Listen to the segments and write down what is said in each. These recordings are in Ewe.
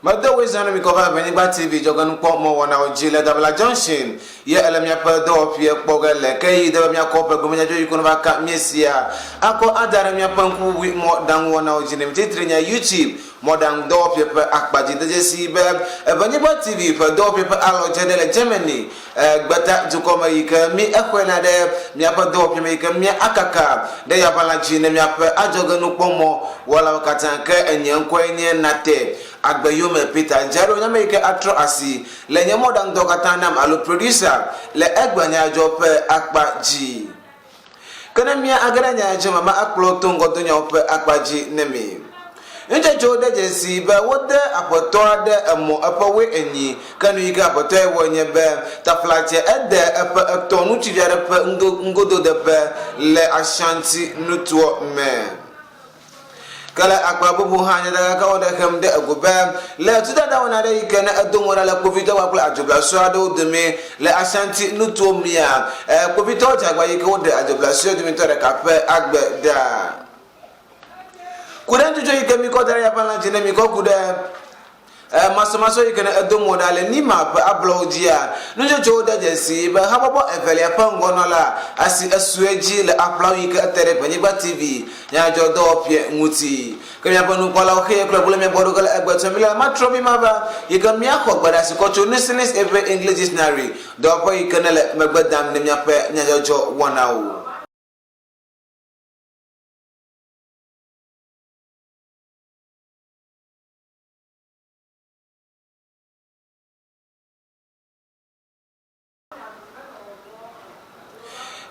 Medo woe zã ne mikɔ va Evenyigba TV dzɔgenukpɔ mɔwɔnawo dzi le Dabla Junction ye ele miaƒe dɔwɔƒea kpɔ ge le ke yi de be miakɔ ƒe gomedzadzro yi ko ne va ka miesia akɔ ada ɖe miaƒe ŋkuʋuʋui mɔɖaŋuwɔnawo dzi ne mititre nye YouTube mɔɖaŋu dɔwɔƒea ƒe akpa dzi. De dzesii be Evenyigba TV ƒe dɔwɔƒea ƒe alɔdze ɖe le Germany Gbeta dukɔ me yi ke mí exɔena ɖe míaƒe dɔwɔƒe me yi ke mía akaka ɖe yaʋalã dzi ne míaƒe adzɔgenukpɔmɔ wɔlawo katã ke enye ŋkɔe nye Nate Agbeyome Peter Dzaɖo nye ame yi ke atrɔ asi le nye mɔɖaŋudɔwo katã nam alo producer le egbe nyadzɔ ƒe akpa dzi. Ke ne mía age ɖe nya dzi me, akplɔ to ŋgɔdonyawo ƒe akpa dzi ne mi. Nudzɔdzɔwo ɖe dzesi be wode aƒetɔ aɖe emɔ eƒe wuienyi, ke nu yi ke aƒetɔe wɔe nye be taflatse ede eƒe etɔ̃ ŋutsuvi aɖe ƒe ŋgododeƒe le Ashanti nutoa me. Ke le akpa bubu hã, nyatakakawo ɖe xem ɖe ego be, le tudada wɔna aɖe yi ke ne edo mo ɖa le kpovitɔ kpakple adzoblasue aɖewo dome le Ashanti nutowo mea, kpovitɔwo dze agba yi ke woɖe adzoblasue dometɔ ɖeka ƒe agbe ɖa. Ku ɖe nutsotso yi ke mikɔ da ɖe miaƒe lã dzi ne mikɔ ku ɖe Masɔmasɔ yi ke ne edo mo ɖa le Nima ƒe ablɔwo dzia, nutsotsowo de dzesii be habɔbɔ evelia ƒe ŋgɔnɔla asi esu edzi le aƒlawo yi ke ete ɖe Ʋenyigba TV nyadzɔdɔwɔƒea ŋuti. Ke míaƒe nukpɔlawo xeye kple ʋu le mía gbɔ ɖo ge le egbe tso mí le matrɔ mí mava yi ke míaxɔ gbeɖasi kɔ tso Newslinks Eʋe English Dictionary dɔwɔƒe yi ke nele megbe dam ne míaƒe nyadzɔdzɔ wɔnawo.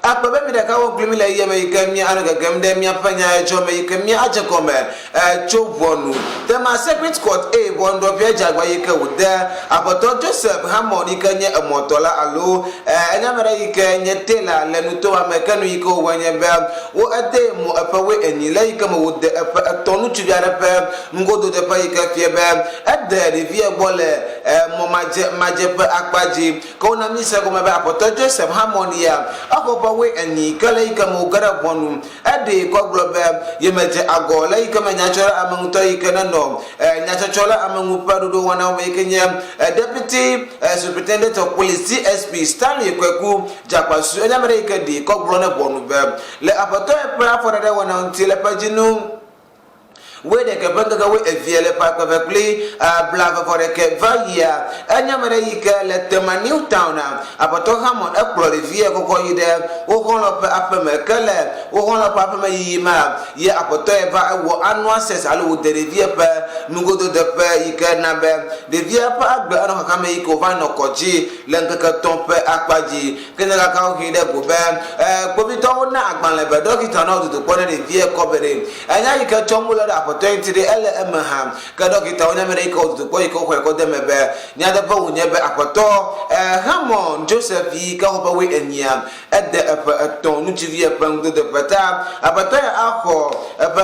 Akpe be mi ɖeka wɔ kpli mi le yiyeme yi ke mía anɔ gegem ɖe míaƒe nyadzɔ me yi ke mía adze gɔme tso ʋɔnu. Tema Circuit Court A ʋɔnudrɔ̃ƒea dze agba yi ke wòde Aƒetɔ Joseph Hammond yi ke nye emɔtɔ la alo enye ame ɖe yi ke nye tailor le nutoa me ke nu yi ke wòwɔe nye be wo edee mɔ eƒe wuienyi le yi ke me wòde eƒe etɔ̃ ŋutsuvi aɖe ƒe nugododeƒe yi ke fia be ede ɖevia gbɔ le mɔ madzemadze ƒe akpa dzi. Ke wona míse egɔme be Aƒetɔ Joseph Hammond ya exɔ ƒe wuienyi ke le eyi ke me wòge ɖe ʋɔnu. Eɖee kɔ gblɔ be yemedze agɔ le eyi ke me nya tsɔ ɖe ame ŋutɔ yi ke nenɔ nyatsɔtsɔ ɖe ame ŋu ƒe ɖoɖowɔnawo me yi ke nye Deputy Superintendent of Police, DSP, Stanley Kweku Dzakpasu. Enye ame ɖe yi ke ɖee kɔ gblɔ ne ʋɔnu be le Aƒetɔ ƒe afɔɖeɖe wɔna ŋuti le ƒe dzinu Wuiɖekɛ ƒe ŋkeke wuievie le ƒe akpe eve kple blaeve-vɔ-ɖekɛ va yia, enye ame ɖe yi ke le Tema New Town. Aƒetɔ Hammond ekplɔ ɖevia kɔkɔ yi ɖe wo xɔlɔ̃ ƒe aƒe me. Ke le wo xɔlɔ̃ ƒe aƒe me yiyi mea, ye aƒetɔe va ewɔ annual sex alo wòde ɖevia ƒe nugododeƒe yi ke na be ɖevia ƒe agbe anɔ xaxa me yi ke wòva nɔ kɔdzi le ŋkeke etɔ̃ ƒe akpa dzi. Ke nya kaka woxee ɖe go be, Kpovitɔwo na agbalẽ be ɖɔkita nɔ dodokpɔ ne ɖevia kɔ be ɖe enya yi ke tsɔm wole ɖe aƒetɔe ŋuti ɖe ele eme hã. Ke ɖɔkitawo nya ame ɖe yi ke wɔ dodokpɔ yi ke woxɔe kɔ de eme be nyateƒe wònye be aƒetɔ Hammond Joseph yi ke xɔ ƒe wuienyia ede eƒe etɔ̃ ŋutsuvia ƒe ŋudodoƒe ta aƒetɔ ya axɔ eƒe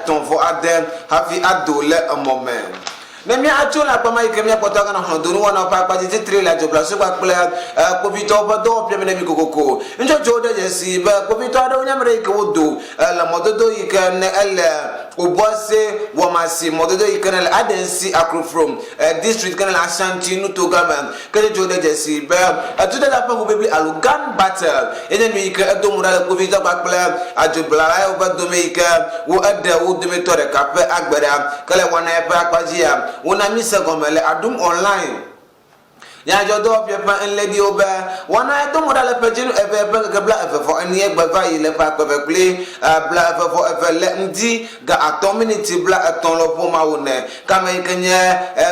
35 hafi ado le emɔ me. Ne míatso le akpa ma yi ke míakpɔtɔ aganɔ hlɔ̃donuwɔnawo ƒe akpa dzi titri le adzoblasugba kple kpovitɔwo ƒe dɔwɔƒea me ne mí kokoko. Nudzɔdzɔwo ɖe dzesi be kpovitɔ aɖewo nye ame ɖe yi ke wodo le mɔdodo yi ke ne ele Obuasi Wɔmasi mɔdodo yi ke ne le Adensi Akrofrom District ke ne le Ashanti nutogã me. Ke nudzɔdzɔwo ɖe dzesi be etudada ƒe hoʋiʋli alo gun battle ye nye nu yi ke edo mo ɖa le kpovitɔ kpakple adzoblalawo ƒe dome yi ke wo eɖe wo dometɔ ɖeka ƒe agbe ɖa. Ke le wɔna ya ƒe akpa dzia, wona míse gɔme le Adum Online nyadzɔdɔwɔƒea ƒe nléɖiwo be wɔna ya do mo ɖa le ƒe dzinu eve ƒe ŋkeke 22 gbe va yi le ƒe akpe eve kple 22 le ŋdi ga atɔ̃ miniti 30 lɔƒo mawo ne. Ke ame yi ke nye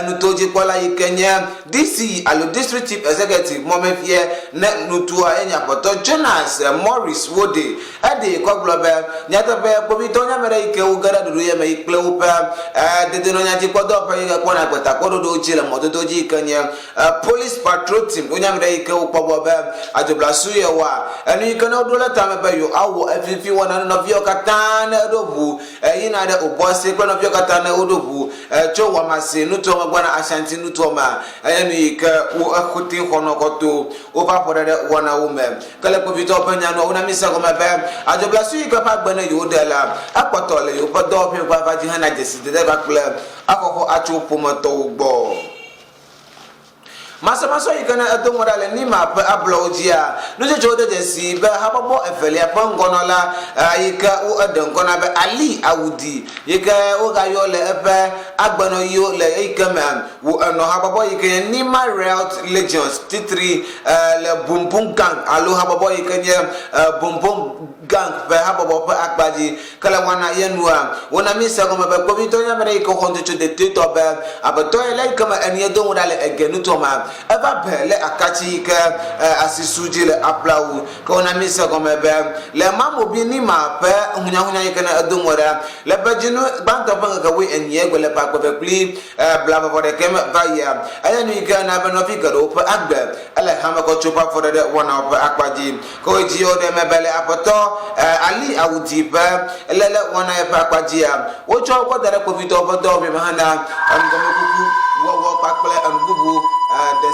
nutodzikpɔla yi ke nye DC alo District Chief Executive mɔmefia ne nutoa ye nye Aƒetɔ Jonas Morris Wode. Eɖee kɔ gblɔ be, Nyateƒee, kpovitɔwo nye ame ɖe yi ke woge ɖe ɖoɖo ye me yi kple woƒe dedienɔnyadzikpɔdɔwɔƒe yi ke kpɔna gbetakpɔɖoɖowo dzi le mɔdodo dzi yi ke nye Police. Police Patrol Team wonye ame ɖe yi ke wokpɔ gbɔ be adzoblasu ye wɔa enu yi ke ne woɖo ɖe tame be yewoawɔ efifi wɔna ne nɔviawo katã ne eɖo ʋu eyina ɖe Obuasi kple nɔviawo katã ne woɖo ʋu tso Wamasi nutoa me gbɔna Ashanti nutoa mea, enye nu yi ke wo exote xɔnɔ kɔ to woƒe afɔɖeɖe wɔnawo me. Ke le kpovitɔwo ƒe nya nua, wona míse egɔme be adzoblasu yi ke ƒe agbe ne yewoɖe la, ekpɔtɔ le yewoƒe dɔwɔƒee ƒe ava dzi hena dzesidede kpakple exɔxɔ atso ƒometɔwo gbɔ. Masɔmasɔ yi ke ne edo ŋɔ ɖa le Nima ƒe ablɔwo dzia, nutsotsowo de dzesii be habɔbɔ evelia ƒe ŋgɔnɔla yi ke wo eɖe ŋkɔ na be Ali Awudi yi ke wogayɔ le eƒe agbenɔɣiwo le eyi ke me wo enɔ habɔbɔ yi ke nye Nima Riot Legions titri le Bumbum Gang alo habɔbɔ yi ke nye Bumbum Gang ƒe habɔbɔ ƒe akpa dzi. Ke le wɔna ye nua, wona míse egɔme be kpovitɔ nye ame ɖe yi ke xɔ nutsotso detoetɔ be Aƒetɔ ye le eyi ke me enie do ŋu ɖa le ege nutoa mea, eva be le akatsi yi ke asi su dzi le aƒlawu. Ke wona míse egɔme be le Mamobi Nima ƒe hunyahunya yi ke ne edo ŋu ɖa le ƒe dzinu gbãtɔ ƒe ŋkeke wui enyie gbe le ƒe akpe eve kpli blaeve-vɔ-ɖekɛ me va yia, enye nu yi ke na be nɔvi geɖewo ƒe agbe ele hame kɔtso ƒe afɔɖeɖe wɔnawo ƒe akpa dzi. Ke wo dzi woɖe eme be le Aƒetɔ Ali Awudi ƒe léle wɔna eƒe akpa dzia, wotsɔ wo kɔ da ɖe kpovitɔwo ƒe dɔwɔƒe me hena enugɔmekuku wɔwɔ kpakple enu bubu ɖe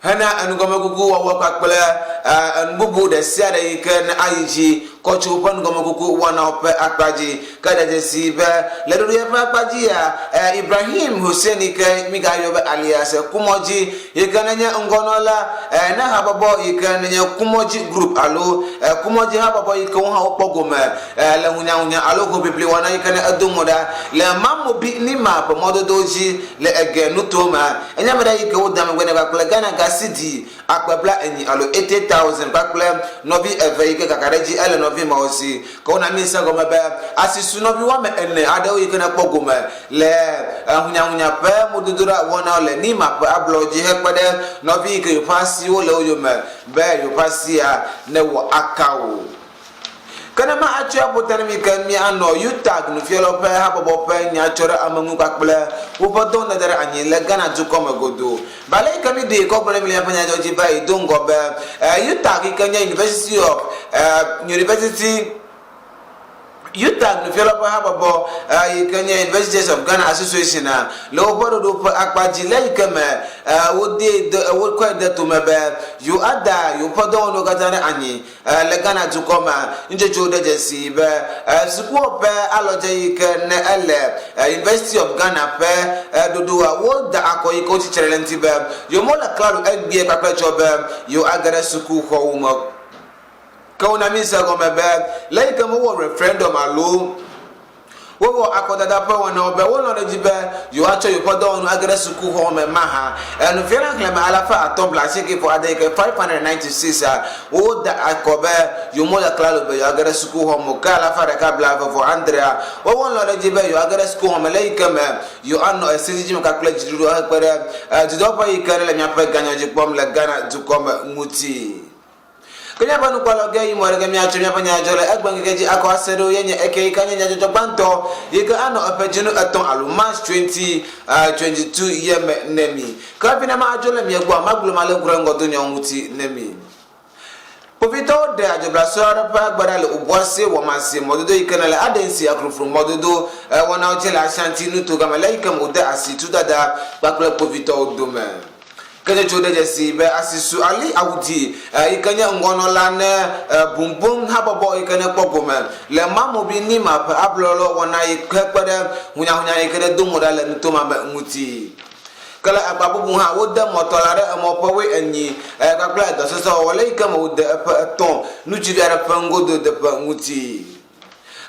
hena enugɔmekuku wɔwɔ kpakple enu bubu ɖe sia ɖe yi ke ne ayi dzi kɔ tso woƒe nugɔmekuku wɔnawo ƒe akpa dzi. Ke de dzesii be le ɖoɖoea ƒe akpa dzia, Ibrahim Hussein yi ke mígayɔ be alias Kumɔdzi yi ke nenye ŋgɔnɔla ne habɔbɔ yi ke nenye Kumɔdzi Group alo Kumɔdzi habɔbɔ yi ke wo hã wokpɔ gome le ŋunyaŋunya alo hoʋiʋli wɔna yi ke ne edo mo ɖa le Mamobi Nima ƒe mɔdodowo dzi le Ege nutowo me. Enye ame ɖe yi ke woda megbe nɛ kpakple Ghana ga cedi akpe bla enyi alo 80,000 kpakple nɔvi eve yi ke kaka ɖe edzi ele nɔvi mawo si. Ke wona míese egɔme be asi su nɔvi woame ene aɖewo yi ke nekpɔ gome le hunyahunya ƒe mododoɖa wɔnawo le Nima ƒe ablɔwo dzi hekpe ɖe nɔvi yi ke yewoƒe asiwo le wo yome be yewoƒe asia newɔ aka o. Ke ne ma atsɔe aƒo ta na mi ke mianɔ UTAG nufialawo ƒe habɔbɔ ƒe nya tsɔ ɖe ame ŋu kpakple woƒe dɔwo dada ɖe anyi le Ghana dukɔ me godoo. Ba ale yi ke mi ɖee kɔ gblɔ na mi le miaƒe nyadzɔ dzi va yi do ŋgɔ be UTAG yi ke nye University of University UTAG nufialawo ƒe habɔbɔ yi ke nye Universities of Ghana Association le woƒe ɖoɖo ƒe akpa dzi le yi ke me wodee de wokɔe de tome be yewoada yewoƒe dɔwɔnuwo katã ɖe anyi Le Ghana dukɔ mea, nutsotsowo ɖe dzesi be sukuwo ƒe alɔdze yi ke ne ele University of Ghana ƒe ɖoɖoa, woda akɔ yi ke wotsi tre ɖe eŋuti be yewomele klalo egbea kpakple etsɔ be yewoage ɖe sukuxɔwo me. Ke wona míse egɔme be le eyi ke mewɔ referendum alo Wowɔ akɔdada ƒe wɔnawo be wolɔ̃ ɖe edzi be yewoatsɔ yewoƒe dɔwɔnu age ɖe sukuxɔwo me mahã. Nufiala xlẽme alafa atɔ̃ blaasieke vɔ ade yi ke 596 a woda akɔ be yewomele klalo be yewoage ɖe sukuxɔ me o. Ke alafa ɖeka blaeve vɔ adrea woawo lɔ̃ ɖe edzi be yewoage ɖe sukuxɔ me le eyi ke me yewoanɔ esedzidzi me kpakple dziɖuɖu hekpe ɖe dudɔƒe yi ke nele míaƒe ganya dzi kpɔm le Ghana dukɔ me ŋuti. Ke míaƒe nukpɔlawo ge yi mɔ ɖe ge míatsɔ míaƒe nyadzɔdzɔ le egbeŋkeke dzi akɔ ase ɖo ye nye eke yi ke nye nyadzɔdzɔ gbãtɔ yi ke anɔ eƒe dzinu etɔ̃ alo March 2022 ye me ne mi. Ke hafi ne madzo le mia gbɔa, magblɔ male ŋku ɖe ŋgɔdonyawo ŋuti ne mi. Kpovitɔwo ɖe adzoblasɔ aɖe ƒe agbe ɖa le Obuasi Wɔmasi mɔdodo yi ke nele Adensi Akrofro mɔdodo wɔnawo dzi le Ashanti nutogame le eyi ke me wode asi tudada kpakple kpovitɔwo dome. Ke tsotso ɖe dzesi be asisu Ali Awudi yi ke nye ŋgɔnɔla ne Bumbum habɔbɔ yi ke ne kpɔ gome le Mamobi Nima ƒe ablɔlɔ wɔna yi ke kpe ɖe hunyahunya yi ke ne do mo ɖa le nuto ma me ŋuti. Ke le akpa bubu hã wode mɔtɔla ɖe emɔ ƒe wui enyi kpakple edɔsesẽ wɔwɔ le yi ke me wode eƒe etɔ̃ ŋutsuvi aɖe ƒe ŋgododeƒe ŋuti.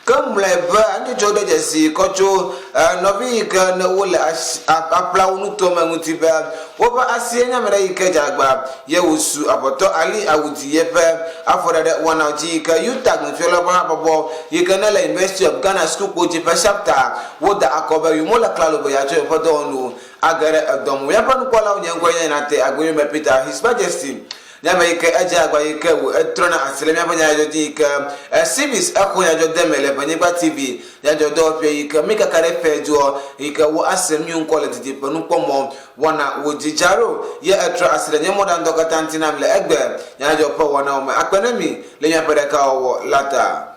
Ke mlɔeba nutsotso ɖe dzesi kɔ tso nɔvi yi ke ne wole aƒlawo nutoa me ŋuti be woƒe asie nye ame ɖe yi ke dze agba ye wòsu Aƒetɔ Ali Awudi yeƒe afɔɖeɖe wɔnawo dzi yi ke UTAG nufialawo ƒe habɔbɔ yi ke ne le University of Ghana sukukpo dzi ƒe chapter woda akɔ be yewomele klalo be yeatsɔ yeƒe dɔwɔnuwo age ɖe edɔ me o. Míaƒe nukpɔlawo nye ŋkɔe nye Nate Agoyome Peter His Majesty. Nye ame yi ke edze agba yi ke wò etrɔna asi le míaƒe nyadzɔdzɔ dzi yi ke Civis exɔ nyadzɔ de me le Ʋenyigba TV nyadzɔdɔwɔƒe yi ke mí kaka ɖe fɛ dzoɔ yi ke wo ase mí ŋkɔ le didiƒe nukpɔmɔ wɔna wò dzi dzaro ye etrɔ asi le nye mɔɖaŋudɔ katã ŋuti nam le egbe nyadzɔdzɔ ƒe wɔnawo me. Akpe ne mi le miaƒe ɖekawɔwɔ la ta.